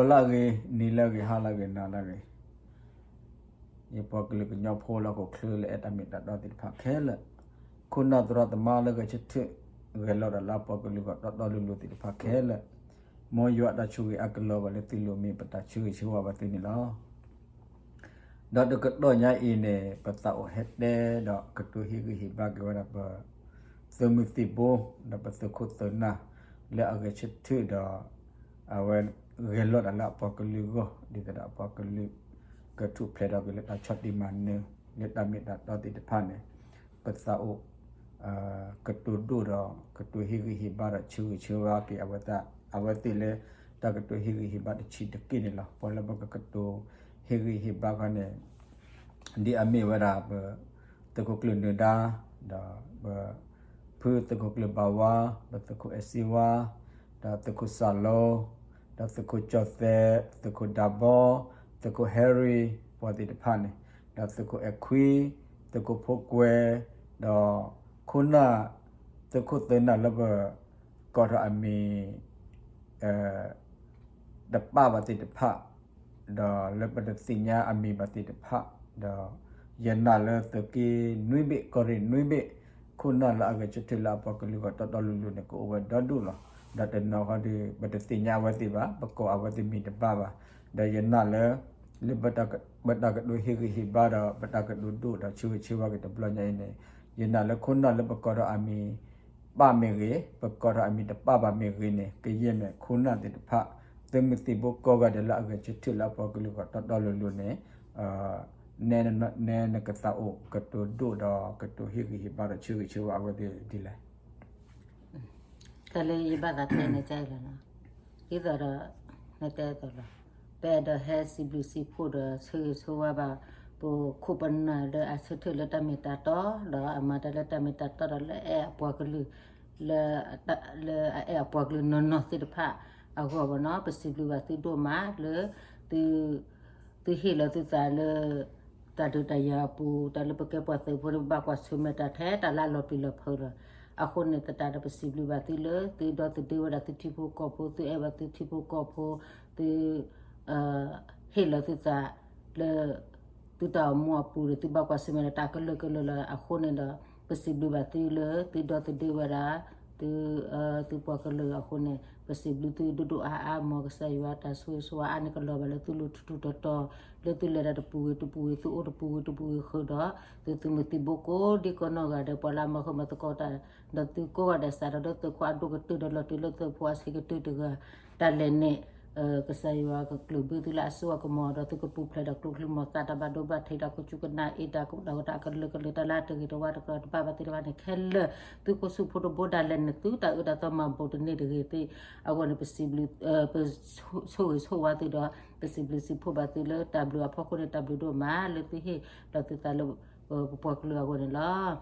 လၢအဂ့ၤ, နံၤလၢအဂ့ၤ, ဟါလၢအဂ့ၤ, နၤလၢအဂ့ၤ, ယပှၤကလုာ်ကညီဖိလၢဟီၣ်ခိၣ်ချၢလၢအဲၣ်တၢ်မ့ၢ်တၢ်တီသ့ၣ်တဖၣ်ခဲလၢာ်, ခိၣ်နၢ်သရၣ်သမါလၢဂဲၤဆၢထၢၣ်, ဂဲၤလိာ်တၢ်လၢအပှၤကလုာ်ဂီၢ်တီတီလိၤလိၤသ့ၣ်တဖၣ်ခဲလၢာ်, မ်ယွၤအတၢ်ဆိၣ်ဂ့ၤအကလီၤဘၣ်လၢသုလိၤမ့ၢ်ပတၢ်ဆၢဂ့ၤဆၢဝါဘၣ်သုန့ၣ်လီၤ. ဒီးတကတီၢ်ညါအံၤန့ၣ် ပသးအိၣ်ဟဲတဲဒီးကတိၤဟ့ၣ်ဂံၢ်ဟ့ၣ်ဘါက့ၤဝဲဒၣ်ပသုးမုၢ်သံၣ်ဘိ ဒီးပသုးခိၣ်သုးနၢ် လၢအဂဲၤဆၢထၢၣ်ဒီး အဝဲဂဲၤလိာ်တၢ်လၢအပှၤကလုာ်ဂီၢ် ဒ်သိးဒီးအပှၤကလုာ် ကထူၣ်ဖျဲးထီၣ်က့ၤလၢတၢ်ဆီၣ်တံၢ်မၤနၢၤ လၢတၢ်မ့ၢ်တၢ်တီသ့ၣ်တဖၣ်န့ၣ် ပသးအိၣ် ကတိၤဒိၣ်ဒီး ကတိၤဟ့ၣ်ဂံၢ်ဟ့ၣ်ဘါဒီးဆၢဂ့ၤဆၢဝါက့ၤအဝဲသ့ၣ် အဝဲသ့ၣ်လၢ တၢ်ကတိၤဟ့ၣ်ဂံၢ်ဟ့ၣ်ဘါတဆံးတက့ၢ်န့ၣ်လီၤ. ပှၤလၢပကကတိၤဟ့ၣ်ဂံၢ်ဟ့ၣ်ဘါခီန့ၣ် ဒ်အမ့ၢ်ဝဲဒၣ်ပ သုးခိၣ်ကျၢၢ်နၢၤဒါ ဒီးပ ဖုသုးခိၣ်ကျၢၢ်ဘၣ်ဝါ ပသုးခိၣ်အဲၣ်စ့ဝါ ဒီးသုးခိၣ်စၢ်လိ ဒီးသုးခိၣ်ကၠီၣ်သဲး သုးခိၣ်ဒၢဘီ သုးခိၣ်ဟဲရံၤ ပှၤသ့ၣ်တဖၣ်န့ၣ် ဒီးသုးခိၣ်အဲၣ်ခွံ သုးခိၣ်ဖိကွဲ ဒီးခိၣ်နၢ် သုးခိၣ်သုးနၢ်လၢပ ကိးထီၣ်အမံၤ တပၣ်ဘၣ်သ့ၣ်တဖၣ် ဒီးလၢပတသ့ၣ်ညါအမံၤဘၣ်သ့ၣ်တဖၣ် ဒီးယနာ်လၢသုးက့နွံဘ့ၣ် ကီၢ်ရ့ၣ်နွံဘ့ၣ် ခိၣ်နၢ်လၢအဂဲၤဆၢထၢၣ်လၢအပှၤကလုာ်ဂီၢ်တီတီလိၤလိၤန့ၣ် ကအိၣ်ဝဲဒီဒူၣ်လီၤ. ဒီးတနီၤဃီဒီး ပတသ့ၣ်ညါအဝဲသ့ၣ်ဘၣ် ပကိးအဝဲသ့ၣ်မံၤတဘၣ်ဘၣ်. ဒီးယနာ်လၢ လၢပတၢ်ကတိၤဟ့ၣ်ဂံၢ်ဟ့ၣ်ဘါဒီး ပတၢ်ကတိၤဒိၣ်ဒီးဆၢဂ့ၤဆၢဝါက့ၤတဘျီညါအံၤန့ၣ် ယနာ်လၢခိၣ်နၢ်လၢပကိးထီၣ်အမံၤ ပၣ်မ့ၢ်ဂ့ၤ, ပကိးထီၣ်အမံၤတပၣ်ဘၣ်မ့ၢ်ဂ့ၤန့ၣ် ကယဲၢ်မ့ၢ်ခိၣ်နၢ်သ့ၣ်တဖၣ် သုးမုၢ်သံၣ်ဘိကိးဂၤဒဲးလၢအဂဲၤဆၢထၢၣ်လၢအပှၤကလုာ်ဂီၢ်တီတီလိၤလိၤန့ၣ် နဲနကသးအိၣ်ကတိၤဒိၣ်ဒီးကတိၤဟ့ၣ်ဂံၢ်ဟ့ၣ်ဘါဒီးဆၢဂ့ၤဆၢဝါအဝဲသ့ၣ်ဒ်လဲၣ်. တၢ်လၢယဘၣ်သးတဲန့ၣ် ကလီၤနီၤ, ဒ်သိးဒီး နတဲအသိးလီၤ. ပအဲၣ်ဒိးဟဲစံးဘျုးစံးဖှိၣ်ဒီးဆၢဂ့ၤဆၢဝါဘၣ် ပခိၣ်ပနၢ်လၢအဆၢထၢၣ်လၢတၢ်မ့ၢ်တၢ်တီ ဒီးအမၤတၢ်လၢတၢ်မ့ၢ်တၢ်တီဒီးလၢအဲၣ်အပှၤကလုာ် လၢ လၢအအဲၣ်အပှၤကလုာ်နီၢ်နီၢ်သ့ၣ်တဖၣ်အဂီၢ်ဘၣ်နီၤ, ပစံးဘျုးဘၣ်သုဒိၣ်မးလၢ သု သုဟ့ၣ်လီၤသုသးလၢ တၢ်ဒုးတၢ်ယၤအပူၤ တၢ်လၢပကဲပှၤသုးဖိလၢပဘၣ်ကွၢ်ဆၢၣ်မဲာ်တၢ်ထဲတၢ်လၢအလီၤပျံၤလီၤဖုးလီၤ. အဃိန့ၣ်သတးဒီးပစံးဘျုးဘၣ်သုလၢ သုဒီသဒၢဝဲဒၣ်သုထံဖိကီၢ်ဖိ သုအဲၣ်ဘၣ်သုထံဖိကီၢ်ဖိ သု ဟ့ၣ်လီၤသုသးလၢ သုတၢ်အိၣ်မူအပူၤဒီး သုဘၣ်ကွၢ်ဆၢၣ်မဲာ်ဒီးတၢ်ကလုာ်ကလုာ်လီၤ. အဃိန့ၣ်ဒီး ပစံးဘျုးဘၣ်သုလၢ သုဒီသဒၢဝဲဒၣ် သု သုပှၤကလုာ်အဃိန့ၣ် ပစံးဘျုးသုဒိၣ်ဒိၣ်အါအါ မ်ကစၢ်ယွၤတၢ်ဆိၣ်ဂ့ၤဆိၣ်ဝါအါန့ၣ်ကလီၤဘၣ်လၢသုလိၤထူထူတီတီ လၢသုလဲၤတၢ်တပူၤဂ့ၤတပူၤဂ့ၤ သုအိၣ်တပူၤဂ့ၤတပူၤဂ့ၤဃုာ်ဒီး သုသုးမုၢ်သံၣ်ဘိကိးဒံကနီၢ်ဂၤဒဲး ပှၤလၢအမၤဃုာ်မၤသကိးတၢ် ဒီးသုကိးဂၤဒဲးစးထီၣ်လၢသုးခိၣ်အဒိၣ်ကတၢၢ်ဒီးလီၤတုၤလၢသုးဖိအဆံးကတၢၢ်တဂၤ တၢ်လဲၤန့ၣ် ကစၢ်ယွၤကကျၢၢ်ဘၢသုလၢအစိအကမီၤဒီး သုကပူၤဖျဲးဒီးကျိချံမျိာ်သၣ်တၢ်ဘၣ်ဒိဘၣ်ထံးတၢ်ခိၣ်ဆူကနၣ်အ့ၣ်တၢ်ကီတၢ်ခဲတၢ်အကလုာ်ကလုာ်တၢ်လၢအတဂ့ၤတဝါတကြၢးတဘၣ်ဘၣ်သ့ၣ်တဖၣ်န့ၣ်ခဲလၢာ် သုခိၣ်ဆူၣ်ဖိတဘိဒၣ်လဲာ်န့ၣ် သုတၢ်အၢတၢ်သီမၤဘူးတန့ၢ်တဂ့ၤသ့ၣ် အဂီၢ်န့ၣ် ပစံးဘျုး ပဆိၣ်ဂ့ၤဆိၣ်ဝါသုဒီး ပစံးဘျုးစံးဖှိၣ်ဘၣ်သုလၢတၢ်ဘျုးအဖီခိၣ်န့ၣ် တၢ်ဘျုးဒိၣ်မးလၢသုဟ့ၣ်လီၤသုသးလၢ ပပှၤကလုာ်အဂီၢ်န့ၣ်လီၤ.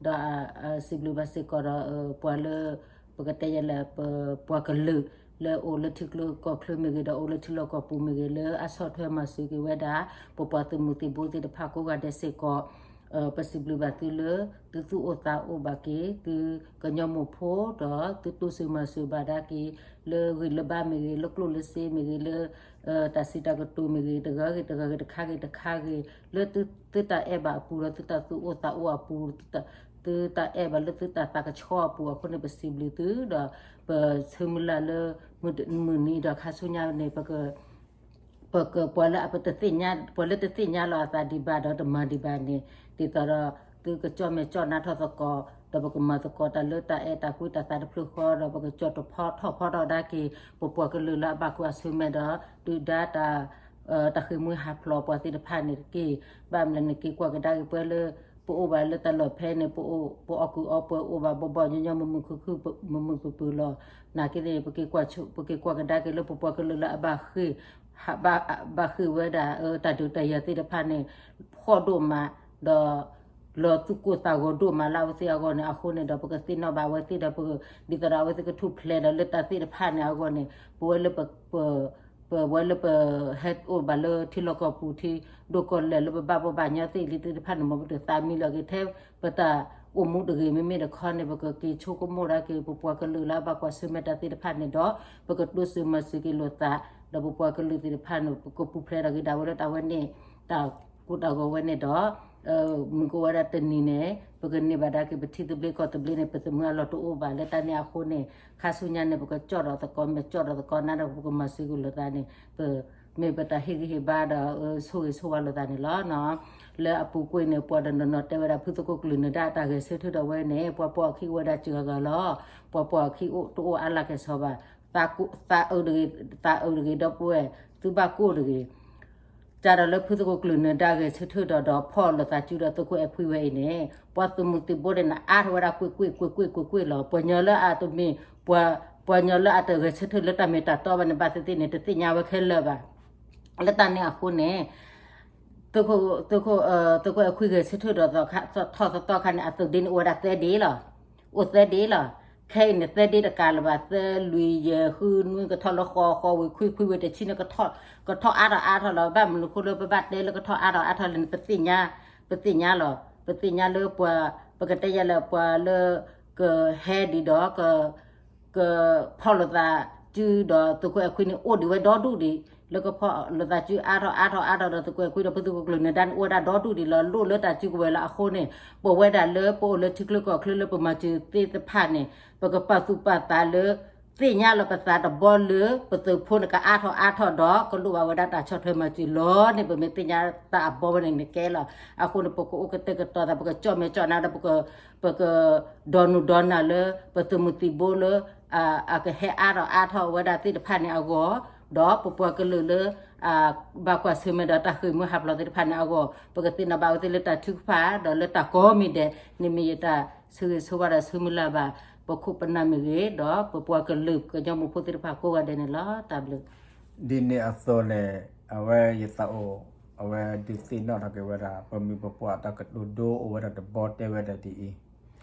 ဒီး စံးဘျုးဘၣ်စ့ၢ်ကီးဒီး ပှၤလၢ ပကတဲယဲလၢ ပပှၤကလုာ် လၢအိၣ်လၢထံကျိကီၢ်ချၢမ့ၢ်ဂ့ၤ ဒီးအိၣ်လၢထံလီၢ်ကီၢ်ပူၤမ့ၢ်ဂ့ၤ လၢအဆီၣ်ထွဲမၤစၢၤက့ၤဝဲဒၣ် ပပှၤသုးမုၢ်သံၣ်ဘိသ့ၣ်တဖၣ်ကိးဂၤဒဲးစ့ၢ်ကီး ပစံးဘျုးဘၣ်သုလၢ သုသူၣ်အိၣ်သးအိၣ်ဘၣ်က့ၤ သုကညီမိၢ်ဖိ ဒီးသုတိစၢၤမၤစၢၤဘၣ်ဒၣ်က့ၤ လၢဂံၢ်လၢဘါမ့ၢ်ဂ့ၤ လၢကျိၣ်လၢစ့မ့ၢ်ဂ့ၤ လၢ တၢ်စံးတၢ်ကတိၤမ့ၢ်ဂ့ၤ တဂၤဂ့ၤတဂၤဂ့ၤ တခါဂ့ၤတခါဂ့ၤ လၢသုတၢ်အဲၣ်ဘၣ်အပူၤ ဒီးသုတၢ်သူၣ်အိၣ်သးအိၣ်အပူၤ သုတၢ်အဲၣ်ဘၣ်လၢသုတၢ်သးကဆှီအပူၤအဃိန့ၣ် ပစံးဘျုးသု ဒီးပဆၢမုၢ်လၢ်လၢ မုၢ်နံၤဒီးခါဆူညါန့ၣ် ပကပှၤလၢအပတသ့ၣ်ညါ ပှၤလၢတသ့ၣ်ညါလီၤအသးဒံးဘၣ်ဒီးတမၤဒံးဘၣ်န့ၣ် ဒ်သိးဒီး သုကကၠီၣ်မဲာ်ကၠီၣ်နါထီၣ်သကိး ဒီးပကမၤသကိးတၢ်လၢတၢ်အဲၣ်တၢ်ကွံတၢ်သးတဖျၢၣ်ဃီ ဒီးပကကၠီၣ်တဖီထီၣ်ဖီထီၣ်ဒၣ်က့ၤ ပပှၤကလုာ်လၢအဘၣ်ကွၢ်ဆၢၣ်မဲာ်ဒီး ဒုၣ်ဒါတၢ် တၢ်ဃ့ၢ်မှံဟးဖျိးပှၤသ့ၣ်တဖၣ်န့ၣ်တက့ၢ်. ဘၣ်မနုၤနက့ၤကွၢ်ကဒါက့ၤပှၤလၢ ပအိၣ်ဘၣ်လၢတၢ်လီၢ်ဖဲန့ၣ် ပအိၣ် ပအီၣ်ကုၢ်အီပှဲၤအိၣ်ဘၣ်ဘီဘီညီညီ မုာ်မုာ်ခုၣ်ခုၣ် မုာ်မုာ်ပၢၤပၢၤလီၤ. နာ်က့သ့ၣ်န့ၣ် ပက့ၤကွၢ်ကဒါက့ၤလၢပပှၤကလုာ်လၢအဘၣ် ဘၣ်ဃ့ၢ်ဝဲဒၣ် တၢ်ဒုးတၢ်ယၤသ့ၣ်တဖၣ်န့ၣ် ဖှီၣ်ဒိၣ်မး ဒီး လီၤသူၣ်ကိၢ်သးဂီၤဒိၣ်မးလၢအဝဲသ့ၣ်အဂီၢ်န့ၣ် အဃိန့ၣ်ဒီး ပကသ့ၣ်နီၣ်ဘၣ်အဝဲသ့ၣ်ဒီး ဒ်သိးဒီးအဝဲသ့ၣ်ကထူၣ်ဖျဲးဒီးလၢတၢ်သ့ၣ်တဖၣ်န့ၣ်အဂီၢ်န့ၣ် ပဝဲလၢပ ပဝဲလၢပဟဲအိၣ်ဘၣ်လၢထံလီၢ်ကီၢ်ပူၤထံ ဒိၣ်ကီၢ်လဲၢ်လၢပဘၣ်ဘီဘၣ်ညီသ့ၣ်လံသ့ၣ်တဖၣ်န့ၣ် မ်ပတသးမံလီၤက့ၤထဲ ပတၢ် အိၣ်မူတဂ့ၤ မ့မ့ၢ်တခီန့ၣ် ပကက့ၤဆိကမိၣ်ဒၣ်က့ၤ ပပှၤကလုာ်လၢအဘၣ်ကွၢ်ဆၢၣ်မဲာ်တၢ်သ့ၣ်တဖၣ်န့ၣ်ဒီး ပကတိစၢၤမၤစၢၤက့ၤလိာ်သး, ဒီးပပှၤကလုာ်သ့ၣ်တဖၣ်န့ၣ် ပကပူၤဖျဲးထီၣ်က့ၤဒၣ်ဝဲလၢတၢ်ဝဲန့ၣ် တၢ်ကိၢ်တၢ်ဂီၤဝဲန့ၣ်ဒီး မုၢ်ကအိၣ်ဝဲဒၣ်တနံၤန့ၣ် ပကန့ၢ်ဘၣ်ဒၣ်က့ၤ ပထံသဘျ့ကီၢ်သဘျ့န့ၣ် ပသမုာ်အလီၢ်တအိၣ်ဘၣ်. လၢတၢ်န့ၣ်အဃိန့ၣ် ခါဆူညါန့ၣ် ပကကၠီၣ်ဒီးသကိး မ့ၢ်ကၠီၣ်ဒီးသကိးနၤဒီး ပကမၤစၢၤက့ၤလိာ်သးန့ၣ် ပ မ့ၢ်ပတၢ်ဟ့ၣ်ဂံၢ်ဟ့ၣ်ဘါဒီး ဆိၣ်ဂ့ၤဆိၣ်ဝါလိာ်သးန့ၣ်လီၤ. လၢအပူၤကွံာ်န့ၣ် ပှၤတနီၤနီၤတဲဝဲဒၣ် ဖုသကိးကျၢၢ်နၢၤဒါတၢ်ဂဲၤဆၢထၢၣ်ဒီးဝဲန့ၣ် ပှၤပိာ်အခံအိၣ်ဝဲဒၣ်စှၤဂၤလီၤ. ပှၤပိာ်အခံတအိၣ်အါလၢ်ကဲၣ်ဆိးဘၣ်. သးအုးတဂ့ၤ, သးအုးတဂ့ၤ ဒီပုၢ်ဝဲၢ်, သုဘၣ်ကိၢ်တဂ့ၤ ကဒီးလၢဖုသကိးကျၢၢ်နၢၤဒါဂဲၤဆၢထၢၣ်ဒီး ဒီးဖီၣ်လိာ်သးစုဒီးသုးခိၣ်အဲၣ်ခွံဝဲအံၤန့ၣ် ပှၤသုးမုၢ်သံၣ်ဘိန့ၣ် နအါထီၣ်ဝဲဒၣ်ကွ့ၢ်ကွ့ၢ်ကွ့ၢ်ကွ့ၢ်ကွ့ၢ်ကွ့ၢ်လီၤ. ပှၤညီလၢအတမ့ၢ် ပှၤ ပှၤညီလၢအတဂဲၤဆၢထၢၣ်လၢတၢ်မ့ၢ်တၢ်တီဘၣ်န့ၣ် ဘၣ်သ့ၣ်သ့ၣ်န့ၣ် တသ့ၣ်ညါဝဲခဲလၢာ်ဘၣ်. လၢတၢ်န့ၣ်အဃိန့ၣ် သုးခိၣ် သုးခိၣ်အဲၣ်ခွံဂဲၤဆၢထၢၣ်ဒီး ထီၣ်သသီခါန့ၣ် အသုးဒ့န့ၣ်အိၣ်ဝဲဒၣ်သၢဒ့လီၤ. အိၣ်သၢဒ့လီၤ. ခဲအံၤန့ၣ် သၢဒ့တကးလၢၤဘၣ်, သၢလွံၢ်ယဲၢ်ဃုနွံ ကထီၣ်လၢဃိး ဃိးဝံၤခွံ ခွံဝံၤတဆံန့ၣ် ကထီၣ်အါထီၣ်အါထီၣ်လီၤ. ဘၣ်မနုၤအဃိလၢပဘၣ်တဲလၢကထီၣ်အါထီၣ်အါထီၣ်လဲၣ်န့ၣ် ပသ့ၣ်ညါ, ပသ့ၣ်ညါလီၤ. ပသ့ၣ်ညါလၢပှၤ ပကတဲယၤလၢပှၤလၢ ကဟဲဒံးဒီး က ကဖီၣ်လိာ်သးစုဒီးသုးခိၣ်အဲၣ်ခွံန့ၣ် အိၣ်ဒံးဝဲဒီဒူၣ်ဒံး, လၢကဖီၣ်လိာ်သးစုအါထီၣ်အါထီၣ်အါထီၣ်ဒီး သုးခိၣ်အဲၣ်ခွံဒီးဖုသကိးကျၢၢ်နၢၤဒါန့ၣ် အိၣ်ဝဲဒၣ်ဒီဒူၣ်ဒံးလီၤ. လိၣ်လၢတၢ်စုကဝဲၤလၢအဃိန့ၣ် ပဝဲဒၣ်လၢပအိၣ်လၢထံချၢကီၢ်ချၢလၢပမၤစၢၤသ့ၣ်တဖၣ်န့ၣ် ပကပာ်သူၣ်ပာ်သးလၢ သ့ၣ်ညါလီၤပသးတဘီလၢ ပသုးဖိန့ၣ်ကအါထီၣ်အါထီၣ်ဒီး ကလိၣ်ဘၣ်ဝဲဒၣ်တၢ်ဆီၣ်ထွဲမၤစၢၤလီၤန့ၣ် ပမ့ၢ်သ့ၣ်ညါတၢ်အဘီဝဲန့ၣ်န့ၣ်ကဲလီၤ. အဃိန့ၣ် ပကအိၣ်ကတဲာ်ကတီၤသး ပကကၠီၣ်မဲာ်ကၠီၣ်နါဒီး ပက ပကဒီးနုာ်ဒီးနၢ်လၢ ပသုးမုၢ်သံၣ်ဘိလၢ အကဟဲအါထီၣ်အါထီၣ်ဝဲဒၣ်သ့ၣ်တဖၣ်န့ၣ်အဂီၢ်, ဒီးပပှၤကလုာ်လၢ ဘၣ်ကွၢ်ဆၢၣ်မဲာ်ဒီးတၢ်ဃ့ၢ်မှံဟးဖျိးသ့ၣ်တဖၣ်န့ၣ်အဂီၢ် ပကသ့ၣ်နီၣ်ဘၣ်အဝဲသ့ၣ်လၢတၢ်ထုကဖၣ် ဒီးလၢတၢ်ကိးမံၤဒဲး န့ၣ်မ့ၢ်ယတၢ်ဆၢဂ့ၤဆၢဝါဒီးဆၢမုၢ်လၢ်ဘၣ် ပခိၣ်ပနၢ်မ့ၢ်ဂ့ၤ ဒီးပပှၤကလုာ်ကညီဖိသ့ၣ်တဖၣ်ကိးဂၤဒဲးန့ၣ်လီၤ. တၢ်ဘျုး ဒ်န့ၣ်အသိးန့ၣ် အဝဲယသးအိၣ် အဝဲဒုးသ့ၣ်နီၣ်ထီၣ်က့ၤဝဲဒၣ် ပမိၢ်ပပၢ်တၢ်ကတိၤဒိအိၣ်ဝဲဒၣ်တဘီတဲဝဲဒၣ်ဒ်အံၤ,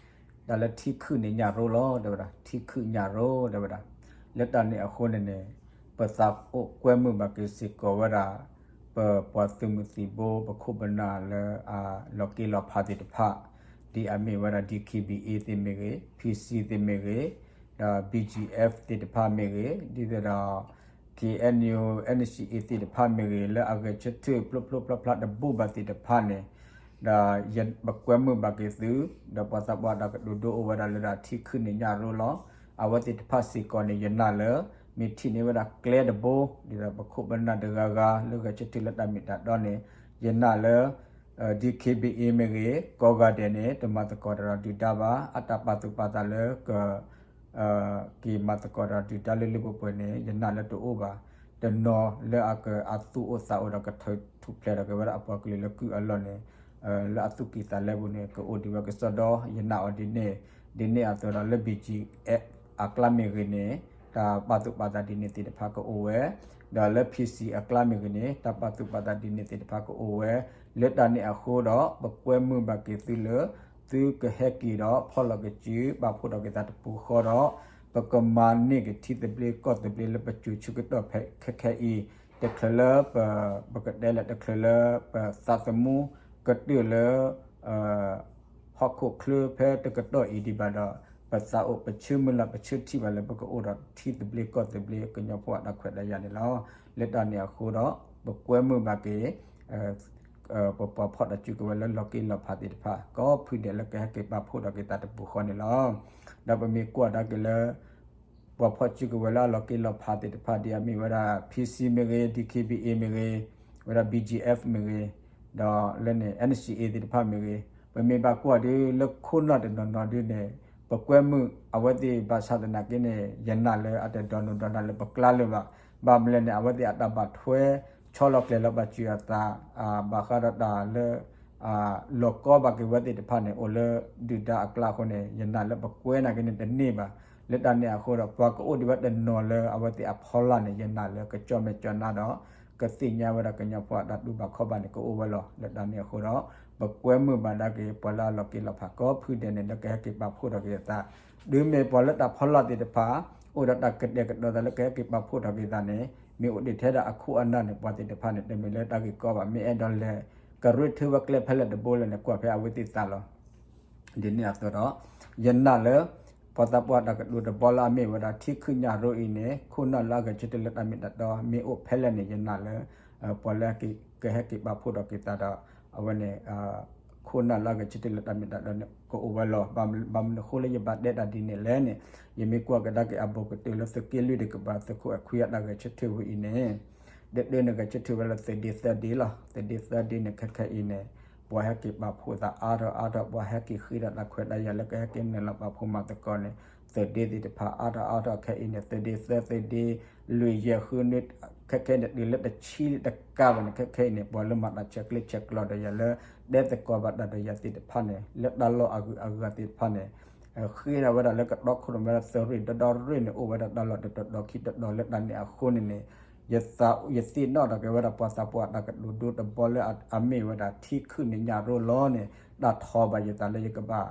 တၢ်လၢထံခုၣ်န့ၣ်ညၣ်ရိလီၤ တဲဝဲဒၣ်, ထံခုၣ်ညၣ်ရိ တဲဝဲဒၣ်. လၢတၢ်န့ၣ်အဃိန့ၣ်န့ၣ် ပသးအိၣ်ကွဲမုာ်ဘၣ်က့ၤစ့ၢ်ကီးဝဲဒၣ် ပပှၤသုးမုၢ်သံၣ်ဘိ ပခိၣ်ပနၢ်လၢအလီၤက့ၤလီၤဖးသ့ၣ်တဖၣ် ဒ်အမ့ၢ်ဝဲဒၣ် DKBA သ့ၣ်မ့ၢ်ဂ့ၤ, PC သ့ၣ်မ့ၢ်ဂ့ၤ, ဒီး BGF သ့ၣ်တဖၣ်မ့ၢ်ဂ့ၤ, ဒ်သိးဒီး KNU NCA သ့ၣ်တဖၣ်မ့ၢ်ဂ့ၤ လၢအဂဲၤဆၢထၢၣ်ဖျိဖျိဖျါဖျါတဘူၣ်ဘၣ်သ့ၣ်တဖၣ်န့ၣ် ဒီးပကွဲမုာ်ဘၣ်က့ၤသု ဒီးပှၤသးပှၢ်တၢ်ကတိၤဒိအိၣ်ဝဲဒၣ်လၢဒၣ်ထံခုၣ်န့ၣ်ညၣ်ရိလီၤ. အဝဲသ့ၣ်တဖၣ်စ့ၢ်ကီးန့ၣ် ယနာ်လၢ မ့ၢ်ထံၣ်န့ၢ်ဝဲဒၣ်ကျဲတဘိ ဒ်သိးပခိၣ်ပနၢ်တဂၤဂၤ လၢဂဲၤဆၢထၢၣ်လၢတၢ်မ့ၢ်တၢ်တီန့ၣ် ယနာ်လၢ DKBA မ့ၢ်ဂ့ၤ ကိးဂၤဒဲးန့ၣ် တမၤသကိးတၢ်ဒီးဒုၣ်ဒါဘၣ်. အတၢ်ပာ်သူၣ်ပာ်သးလၢက က့ၤမၤသကိးတၢ်ဒုၣ်ဒါလၢလၢပှဲၤပှဲၤန့ၣ် ယနာ်လၢတအိၣ်ဘၣ်. တနီၤလၢအကအသူၣ်အိၣ်သးအိၣ်ဒီးကထုးထူၣ်ဖျဲးထီၣ်က့ၤဝဲဒၣ်အပှၤကလုာ်လၢကုၢ်အလီၢ်န့ၣ် လၢအသူၣ်ကံၢ်သးလဲပူၤန့ၣ် ကအိၣ်ဒံးဝဲကစီဒီ ယနာ်အီၤဒ်န့ၣ်, ဒ်န့ၣ်အသိးဒီးလၢ BGF အကျါမ့ၢ်ဂ့ၤန့ၣ် တၢ်ပာ်သူၣ်ပာ်သးဒ်န့ၣ်သ့ၣ်တဖၣ်ကအိၣ်ဝဲ, ဒီးလၢ PC အကျါမ့ၢ်ဂ့ၤန့ၣ် တၢ်ပာ်သူၣ်ပာ်သးဒ်န့ၣ်သ့ၣ်တဖၣ်ကအိၣ်ဝဲ, လၢတၢ်န့ၣ်အဃိဒီး ပကွဲမုာ်ဘၣ်က့ၤသုလၢ သုကဟဲက့ၤဒီးဖီၣ်လီၤကစု ပာ်ဖှိၣ်ထီၣ်က့ၤသးတပူၤဃီဒီး ပကမၤန့ၢ်က့ၤထံသဘျ့ကီၢ်သဘျ့လၢပစိၤဆၢကတီၢ်ဖဲခဲခဲအံၤ, တချုးလၢပ ပကတဲလၢတချုးလၢပသးသမူကတၢၢ်လၢ ဟီၣ်ခိၣ်ချၢဖဲတကတီၢ်အံၤဒံးဘၣ်ဒီး ပသးအိၣ်ပဆၢမုၢ်လၢ်ပဆၢထံၣ်ဘၣ်လၢ ပကအိၣ်ဒီးထံသဘျ့ကီၢ်သဘျ့ကညီဖိအတၢ်ခွဲးတၢ်ယာ်န့ၣ်လီၤ. လၢတၢ်န့ၣ်အဃိဒီး ပကွဲမုာ်ဘၣ်က့ၤ ပပှၤဖီၣ်တၢ်စုကဝဲၤလၢလီၤက့ၤလီၤဖးသ့ၣ်တဖၣ် ကိးဖုဒဲးလၢကဟဲက့ၤပာ်ဖှိၣ်ထီၣ်က့ၤသးတပူၤဃီန့ၣ်လီၤ. ဒီးပမ့ၢ်ကွၢ်ဒၣ်က့ၤလၢ ပှၤဖီၣ်စုကဝဲၤလၢအလီၤက့ၤလီၤဖးသ့ၣ်တဖၣ် ဒ်အမ့ၢ်ဝဲဒၣ် PC မ့ၢ်ဂ့ၤ, DKBA မ့ၢ်ဂ့ၤ, ဝဲဒၣ် BGF မ့ၢ်ဂ့ၤ, ဒီးလၢန့ၣ် NCA သ့ၣ်တဖၣ်မ့ၢ်ဂ့ၤ, ပမ့ၢ်ဘၣ်ကွၢ်ဒုးလၢခိၣ်နၢ်တနီၤနီၤဒုးန့ၣ် ပကွဲမုာ်အဝဲသ့ၣ်ဘၣ်ဆၣ်သနာ်က့န့ၣ် ယနာ်လၢအတဒိးနုာ်ဒီးနၢ်လၢပကျါလၢၤဘၣ်. ဘၣ်မနုၤလဲၣ်န့ၣ် အဝဲသ့ၣ်အတၢ်ဘၣ်ထွဲဆီလီၤကျဲၤလီၤဘၣ်စၢၤအသး ဘၣ်ဃးဒီးတၢ်လၢ လီၤကီဘၣ်က့ၤဝဲသ့ၣ်တဖၣ်န့ၣ် အိၣ်လၢဒုၣ်ဒါအကျါအဃိန့ၣ် ယနာ်လၢပကွဲနာ်က့န့ၣ်တန့ၢ်ဘၣ်. လၢတၢ်န့ၣ်အဃိဒီး ပှၤကအိၣ်ဒံးဝဲတနီၤလၢအဝဲသ့ၣ်အဖီလာ်န့ၣ် ယနာ်လၢကကၠီၣ်မဲာ်ကၠီၣ်နါဒီး ကသ့ၣ်ညါဝဲဒၣ်ကညီဖိအတၢ်တူၢ်ဘၣ်ခီၣ်ဘၣ်န့ၣ် ကအိၣ်ဝဲလီၤ. လၢတၢ်န့ၣ်အဃိဒီး ပကွဲမုာ်ဘၣ်ဒၣ်က့ၤ ပှၤလၢအလီၤက့ၤလီၤဖးကိးဖုဒဲးန့ၣ် လၢကဟဲက့ၤပာ်ဖှိၣ်ထီၣ်က့ၤအသး တုၤမ့ၢ်ပှၤလၢတၢ်ဖီလာ်သ့ၣ်တဖၣ် အိၣ်ဒီးတၢ်ကတဲာ်ကတီၤသးလၢကဟဲက့ၤပာ်ဖှိၣ်ထီၣ်က့ၤသးန့ၣ် မ့ၢ်အိၣ်ဒံးထဲဒၣ်အခိၣ်အနၢ်န့ၣ် ပှၤသ့ၣ်တဖၣ်န့ၣ် တမ့ၢ်လၢတၢ်ဂ့ၢ်ကီဘၣ်. မ့ၢ်အဲၣ်ဒိးလဲၤကရၢထၢဝဲကျဲဖဲလဲၣ်တဘိလဲၣ်န့ၣ် ကွၢ်ဖဲအဝဲသ့ၣ်သးလီၤ. ဒ်န့ၣ်အသိးဒီး ယနာ်လၢ ပှၤသးပှၢ်တၢ်ကတိၤတဘီလၢအမ့ၢ်ဝဲဒၣ် ထံခုၣ်ညၣ်ရိအံၤန့ၣ် ခိၣ်နၢ်လၢအဂဲၤဆၢထၢၣ်လၢတၢ်မ့ၢ်တၢ်တီမ့ၢ်အိၣ်ဖဲလဲၣ်န့ၣ် ယနာ်လၢ ပှၤလၢကဟဲက့ၤပာ်ဖှိၣ်ထီၣ်က့ၤသးဒီး အဝဲန့ၣ် ခိၣ်နၢ်လၢအဂဲၤဆၢထၢၣ်လၢတၢ်မ့ၢ်တၢ်တီန့ၣ် ကအိၣ်ဝဲလီၤ. ဘၣ်မနုၤအဃိလၢယဘၣ်တဲတၢ်ဒ်န့ၣ်လဲၣ်န့ၣ် ယမ့ၢ်ကွၢ်ကဒါက့ၤအဘူးကတၢၢ်လၢသုးက့လွံၢ်တကပၤ သုးခိၣ်အဲၣ်ခွံအတၢ်ဂဲၤဆၢထၢၣ်ဝဲအံၤန့ၣ် ဒၢဒၢန့ၣ်ဂဲၤဆၢထၢၣ်ဝဲလၢ သၢ day သၢ day န့ၣ် ခဲခဲအံၤန့ၣ် ပှၤဟဲက့ၤပာ်ဖှိၣ်သးအါထီၣ်အါထီၣ် ပှၤဟဲက့ၤဃ့ဒီးတၢ်ခွဲးတၢ်ယာ်လၢကဟဲက့ၤနုာ်လီၤပာ်ဖှိၣ်မၤသကိးန့ၣ် သၢ day သ့ၣ်တဖၣ်အါထီၣ်အါထီၣ် ခဲအံၤန့ၣ် သၢ day သၢ သၢ day လွံၢ် ယဲၢ် ဃု နွံ ခဲခဲအံၤန့ၣ် တုၤလၢတဆံတကးဘၣ်န့ၣ် ခဲခဲအံၤန့ၣ် ပှၤလၢမၤတၢ်ဆဲးကျၢဆဲးကျိးဒီးယၤလၢ တဲသကိးဘၣ်တၢ်ဒီးယၤသ့ၣ်တဖၣ်န့ၣ် လၢတၢ်လီၢ်အဂုၤအဂၤသ့ၣ်တဖၣ်န့ၣ် ဃ့ထီၣ်ဝဲဒၣ်လၢကတီခိၣ်ရိၣ်မဲဒီး သုးရ့ၣ်ဒီဒီရ့ၣ်န့ၣ် အိၣ်ဝဲဒၣ်တၢ်လီၢ်တတီၤဒီးခံတီၤဒီး လၢတၢ်န့ၣ်အဃိန့ၣ်န့ၣ် ယသး ယသ့ၣ်နီၣ်ထီၣ်က့ၤဝဲဒၣ် ပှၤသးပှၢ်တၢ်ကတိၤဒိတဘီလၢအမ့ၢ်ဝဲဒၣ် ထံခုၣ်န့ၣ်ညၣ်ရိလီၤန့ၣ် တၢ်ထီဘၣ်ယသးလၢယကဘၣ်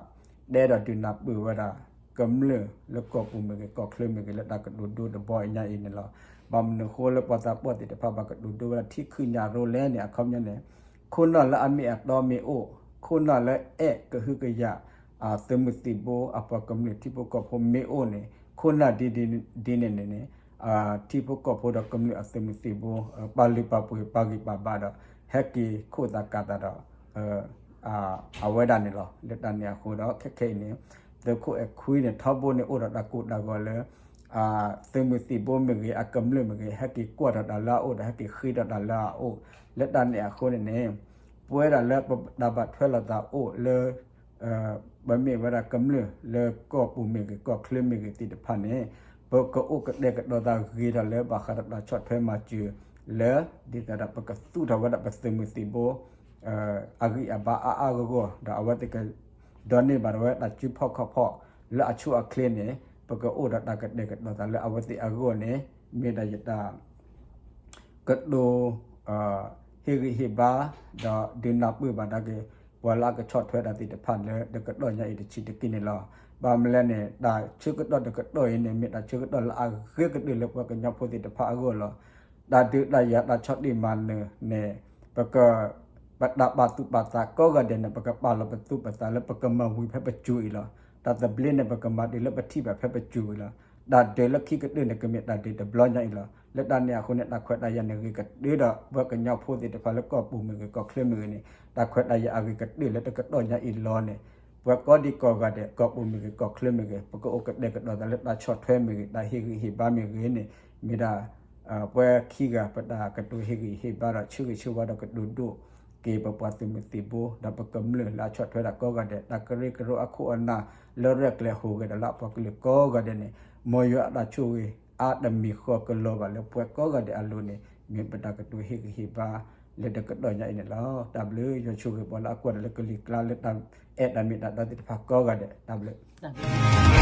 တဲဒီးဒုးနၢ်ပၢၢ်ဝဲဒၣ် ကမျၢၢ်လၢကီၢ်ပူၤမ့ၢ်ဂ့ၤ ကီၢ်ချၢမ့ၢ်ဂ့ၤ လၢတၢ်ကတိၤဒိတဘီအံၤညါအံၤန့ၣ်လီၤ. ဘၣ်မနုၤအဃိလၢပှၤသးပှၢ်သ့ၣ်တဖၣ်ဘၣ်ကတိၤဒိဝဲဒၣ် ထံခုၣ်ညၣ်ရိလဲၣ်န့ၣ် အခီပညီန့ၣ် ခိၣ်နၢ်လၢအမ့ၢ်အတီမ့ၢ်အိၣ်, ခိၣ်နၢ်လၢအဲၣ်ကဟုကယာ် အသုးမုၢ်သံၣ်ဘိ အပှၤကမျၢၢ်ထံဖိကီၢ်ဖိမ့ၢ်အိၣ်န့ၣ် ခိၣ်နၢ်ဒ်န့ၣ်န့ၣ်န့ၣ် ထံဖိကီၢ်ဖိဒီးကမျၢၢ်အသုးမုၢ်သံၣ်ဘိ ပာ်လုၢ်ပာ်ပှ့ၤပာ်ဂံၢ်ပာ်ဘါဒီး ဟဲက့ၤခိၣ်သးကးသးဒီး အဝဲဒၣ်န့ၣ်လီၤ. လၢတၢ်န့ၣ်အဃိဒီး ခဲခဲအံၤန့ၣ် သုးခိၣ်အဲၣ်ခွံန့ၣ် ထီဘိန့ၣ်အိၣ်ဒီးတၢ်ကိၢ်တၢ်ဂီၤလၢ သုးမုၢ်သံၣ်ဘိမ့ၢ်ဂ့ၤ အကမျၢၢ်မ့ၢ်ဂ့ၤ ဟဲက့ၤကွၢ်ထီၣ်တၢ်လၢအအိၣ်ဒီး ဟဲက့ၤဃ့ထီၣ်တၢ်လၢအအိၣ် လၢတၢ်န့ၣ်အဃိန့ၣ်န့ၣ် ပဝဲဒၣ်လၢပတၢ်ဘၣ်ထွဲလိာ်သးအိၣ်လၢ ပမ့ၢ်ဝဲဒၣ်ကမျၢၢ်လၢကီၢ်ပူၤမ့ၢ်ဂ့ၤ ကီၢ်ချၢမ့ၢ်ဂ့ၤသ့ၣ်တဖၣ်န့ၣ် ပကအိၣ်ကတဲာ်ကတီၤသးဂ့ၤထီၣ်လၢဘၣ်ဃးဒီးတၢ်ဆီၣ်ထွဲမၤစၢၤလၢ ဒ်သိးဒီးပကသူၣ်ထီၣ်ဝဲဒၣ်ပသုးမုၢ်သံၣ်ဘိ အဂံၢ်အဘါအါအါဂီၢ်ဂီၢ် ဒီးအဝဲသ့ၣ်က ဒိးန့ၢ်ဘၣ်ဝဲတၢ်စုဖီၣ်ခီၣ်ဖီၣ်လၢအဆိအချ့န့ၣ် ပကအိၣ်ဒီးတၢ်ကတဲာ်ကတီၤသးလၢအဝဲသ့ၣ်အဂီၢ်န့ၣ် မ့ၢ်ဒၣ်ယတၢ် ကတိၤ ဟ့ၣ်ဂံၢ်ဟ့ၣ်ဘါ ဒီးဒုးနၢ်ပၢၢ်ဘၣ်ဒၣ်က့ၤ ပှၤလၢအကဆီၣ်ထွဲတၢ်သ့ၣ်တဖၣ်လၢတကတီၢ်ညါအံၤတဆံးတက့ၢ်န့ၣ်လီၤ. ဘၣ်မနုၤလဲၣ်န့ၣ် တၢ်ဆၢကတီၢ်တကတီၢ်အံၤန့ၣ် မ့ၢ်တၢ်ဆၢကတီၢ်လၢအဂ့ၤကတၢၢ်လၢပှၤကညီဖိသ့ၣ်တဖၣ်အဂီၢ်လီၤ. တၢ်ဒုးတၢ်ယၤတၢ်ဆီၣ်တံၢ်မၤနၢၤန့ၣ် ပက ပတၢ်ပာ်သူၣ်ပာ်သးကိးဂၤဒဲးန့ၣ် ပကပာ်လီၤပသူၣ်ပသးလၢပကမၤဝံၤဖဲပစိၤအံၤလီၤ. တၢ်သဘျ့န့ၣ် ပကမၤတုၤလၢပထံၣ်ဘၣ်ဖဲပစိၤအံၤလီၤ. တၢ်ဒုးလၢခံကတၢၢ်န့ၣ် ကမ့ၢ်တၢ်ဒုးတဘျီညါအံၤလီၤ. လၢတၢ်န့ၣ်အဃိန့ၣ် တၢ်ခွဲးတၢ်ယာ်န့ၣ် ဂ့ၤကတၢၢ်ဒီးပှၤကညီဖိသ့ၣ်တဖၣ်လၢကီၢ်ပူၤမ့ၢ်ဂ့ၤ ကီၢ်ချၢမ့ၢ်ဂ့ၤန့ၣ် တၢ်ခွဲးတၢ်ယာ်အဂ့ၤကတၢၢ်လၢတကတီၢ်ညါအံၤလီၤန့ၣ် ပှၤကိးဒံကိးဂၤဒဲး ကီၢ်ပူၤမ့ၢ်ဂ့ၤ ကီၢ်ချၢမ့ၢ်ဂ့ၤ ပကအိၣ်ကတဲာ်ကတီၤသးလၢတၢ်ဆီၣ်ထွဲမ့ၢ်ဂ့ၤ တၢ်ဟ့ၣ်ဂံၢ်ဟ့ၣ်ဘါမ့ၢ်ဂ့ၤန့ၣ် မ့ၢ်ဒၣ် ပှၤခံဂၤ ပတၢ်ကတိၤဟ့ၣ်ဂံၢ်ဟ့ၣ်ဘါဒီးဆၢဂ့ၤဆၢဝါဒီးကတိၤဒိၣ်က့ၤပပှၤသုးမုၢ်သံၣ်ဘိ ဒီးပကမျၢၢ်လၢအဆီၣ်ထွဲတၢ်ကိးဂၤဒဲး တၢ်ကရၢကရိအခိၣ်အနၢ်လၢရဲၣ်ကျဲၤဟူးဂဲၤဒီးလၢအပှၤကလုာ်ကိးဂၤဒဲးန့ၣ် မ်ယွၤအတၢ်ဆိၣ်ဂ့ၤအါတမံၤဃီကလီၤဘၣ်လၢပှၤကိးဂၤဒဲးအလိၤန့ၣ် မ့ၢ်ပတၢ်ကတိၤဟ့ၣ်ဂံၢ်ဟ့ၣ်ဘါလၢတကတီၢ်ညါအံၤန့ၣ်လီၤ. တၢ်ဘျုး ယွၤဆိၣ်ဂ့ၤပှၤလၢအကွၢ်တၢ်လၢကလံၤကျါလၢတၢ်အဲၣ်တၢ်မ့ၢ်တၢ်တီသ့ၣ်တဖၣ်ကိးဂၤဒဲး တၢ်ဘျုး